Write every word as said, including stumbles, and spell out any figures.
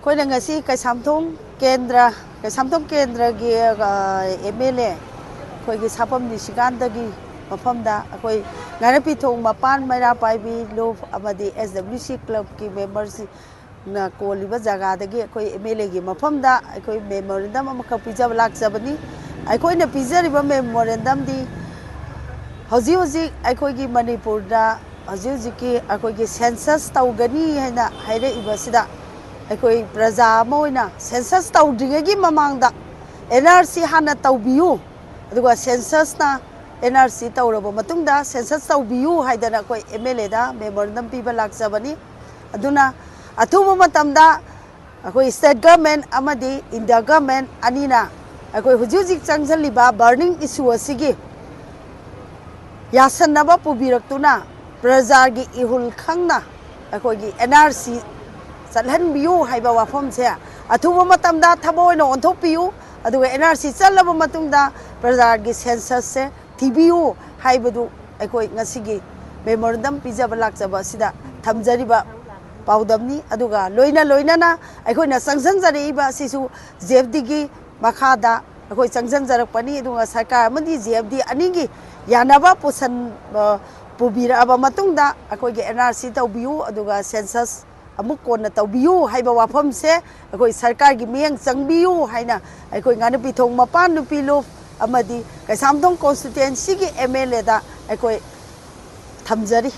ꯑꯩꯈꯣꯏꯅ ꯉꯁꯤ ꯀꯩꯁꯥꯝꯊꯣꯡ ꯀꯦꯟꯗ꯭ꯔ, ꯀꯩꯁꯥꯝꯊꯣꯡ ꯀꯦꯟꯗ꯭ꯔꯒꯤ ꯑꯦꯝ ꯑꯦꯜ ꯑꯦ ꯑꯩꯈꯣꯏꯒꯤ ꯁꯥꯄꯝ ꯅꯤꯁꯤꯀꯥꯟꯇꯒꯤ ꯃꯐꯝꯗ ꯑꯩꯈꯣꯏ ꯉꯥꯔꯤꯌꯥꯟꯄꯤꯊꯣꯡ ꯃꯄꯥꯟ ꯃꯩꯔꯥ ꯄꯥꯏꯕꯤ ꯂꯨꯞ ꯑꯃꯗꯤ ꯑꯦꯁ ꯗꯕ꯭ꯂꯤꯎ ꯁꯤ ꯀ꯭ꯂꯕꯀꯤ ꯃꯦꯝꯕꯔꯁꯤꯡꯅ ꯀꯣꯜꯂꯤꯕ ꯖꯒꯥꯗꯒꯤ ꯑꯩꯈꯣꯏ ꯑꯦꯝ ꯑꯦꯜ ꯑꯦꯒꯤ ꯃꯐꯝꯗ ꯑꯩꯈꯣꯏ ꯃꯦꯃꯣꯔꯦꯟꯗꯝ ꯑꯃꯈꯛ ꯄꯤꯖꯕ ꯂꯥꯛꯆꯕꯅꯤ꯫ ꯑꯩꯈꯣꯏꯅ ꯄꯤꯖꯔꯤꯕ ꯃꯦꯃꯣꯔꯦꯟꯗꯝꯗꯤ ꯍꯧꯖꯤꯛ ꯍꯧꯖꯤꯛ ꯑꯩꯈꯣꯏꯒꯤ ꯃꯅꯤꯄꯨꯔꯗ ꯍꯧꯖꯤꯛ ꯍꯧꯖꯤꯛꯀꯤ ꯑꯩꯈꯣꯏꯒꯤ ꯁꯦꯟꯁꯁ ꯇꯧꯒꯅꯤ ꯍꯥꯏꯅ ꯍꯥꯏꯔꯛꯏꯕꯁꯤꯗ ꯑꯩꯈꯣꯏ ꯄ꯭ꯔꯖꯥ ꯑꯃ ꯑꯣꯏꯅ ꯁꯦꯟꯁꯁ ꯇꯧꯗ꯭ꯔꯤꯉꯩꯒꯤ ꯃꯃꯥꯡꯗ ꯑꯦꯟ ꯑꯥꯔ ꯁꯤ ꯍꯥꯟꯅ ꯇꯧꯕꯤꯌꯨ, ꯑꯗꯨꯒ ꯁꯦꯟꯁꯁꯅ ꯑꯦꯟ ꯑꯥꯔ ꯁꯤ ꯇꯧꯔꯕ ꯃꯇꯨꯡꯗ ꯁꯦꯟꯁꯁ ꯇꯧꯕꯤꯌꯨ ꯍꯥꯏꯗꯅ ꯑꯩꯈꯣꯏ ꯑꯦꯝ ꯑꯦꯜ ꯑꯦꯗ ꯃꯦꯃꯣꯔꯦꯟꯗꯝ ꯄꯤꯕ ꯂꯥꯛꯆꯕꯅꯤ꯫ ꯑꯗꯨꯅ ꯑꯊꯨꯕ ꯃꯇꯝꯗ ꯑꯩꯈꯣꯏ ꯁ꯭ꯇꯦꯠ ꯒꯃꯦꯟ ꯑꯃꯗꯤ ꯏꯟꯗꯤꯌꯥ ꯒꯃꯦꯟ ꯑꯅꯤꯅ ꯑꯩꯈꯣꯏ ꯍꯧꯖꯤꯛ ꯍꯧꯖꯤꯛ ꯆꯪꯁꯤꯜꯂꯤꯕ ꯕꯔꯅꯤꯡ ꯏꯁꯨ ꯑꯁꯤꯒꯤ ꯌꯥꯁꯟꯅꯕ ꯄꯨꯕꯤꯔꯛꯇꯨꯅ ꯄ꯭ꯔꯖꯥꯒꯤ ꯏꯍꯨꯜ ꯈꯪꯅ ꯑꯩꯈꯣꯏꯒꯤ ꯑꯦꯟ ꯑꯥꯔ ꯁꯤ ꯆꯠꯍꯟꯕꯤꯌꯨ ꯍꯥꯏꯕ ꯋꯥꯐꯝꯁꯦ ꯑꯊꯨꯕ ꯃꯇꯝꯗ ꯊꯕꯛ ꯑꯣꯏꯅ ꯑꯣꯟꯊꯣꯛꯄꯤꯌꯨ꯫ ꯑꯗꯨꯒ ꯑꯦꯟ ꯑꯥꯔ ꯁꯤ ꯆꯠꯂꯕ ꯃꯇꯨꯡꯗ ꯄ꯭ꯔꯖꯥꯒꯤ ꯁꯦꯟꯁꯁꯁꯦ ꯊꯤꯕꯤꯌꯨ ꯍꯥꯏꯕꯗꯨ ꯑꯩꯈꯣꯏ ꯉꯁꯤꯒꯤ ꯃꯦꯃꯣꯔꯦꯟꯗꯝ ꯄꯤꯖꯕ ꯂꯥꯛꯆꯕ ꯑꯁꯤꯗ ꯊꯝꯖꯔꯤꯕ ꯄꯥꯎꯗꯝꯅꯤ꯫ ꯑꯗꯨꯒ ꯂꯣꯏꯅ ꯂꯣꯏꯅꯅ ꯑꯩꯈꯣꯏꯅ ꯆꯪꯁꯤꯟꯖꯔꯛꯏꯕ ꯑꯁꯤꯁꯨ ꯖꯤ ꯑꯦꯐ ꯗꯤꯒꯤ ꯃꯈꯥꯗ ꯑꯩꯈꯣꯏ ꯆꯪꯁꯤꯟꯖꯔꯛꯄꯅꯤ꯫ ꯑꯗꯨꯒ ꯁꯔꯀꯥꯔ ꯑꯃꯗꯤ ꯖꯤ ꯑꯦꯐ ꯗꯤ ꯑꯅꯤꯒꯤ ꯌꯥꯅꯕ ꯄꯨꯁꯟ-, ꯑ, ꯄꯨꯕꯤꯔꯛꯑꯕ ꯃꯇꯨꯡꯗ ꯑꯩꯈꯣꯏꯒꯤ ꯑꯦꯟ ꯑꯥꯔ ꯁꯤ ꯇꯧꯕꯤꯌꯨ, ꯑꯗꯨꯒ ꯁꯦꯟꯁꯁ ꯑꯃꯨꯛ ꯀꯣꯟꯅ ꯇꯧꯕꯤꯌꯨ ꯍꯥꯏꯕ ꯋꯥꯐꯝꯁꯦ ꯑꯩꯈꯣꯏ ꯁꯔꯀꯥꯔꯒꯤ ꯃꯤꯠꯌꯦꯡ ꯆꯪꯕꯤꯌꯨ ꯍꯥꯏꯅ ꯑꯩꯈꯣꯏ ꯉꯥꯔꯤꯌꯥꯟꯄꯤꯊꯣꯡ ꯃꯄꯥꯟ ꯅꯨꯄꯤ ꯂꯨꯞ ꯑꯃꯗꯤ ꯀꯩꯁꯥꯝꯊꯣꯡ ꯀꯣꯟꯁꯇꯤꯇ꯭ꯋꯦꯟꯁꯤꯒꯤ ꯑꯦꯝ ꯑꯦꯜ ꯑꯦꯗ ꯑꯩꯈꯣꯏ ꯊꯝꯖꯔꯤ꯫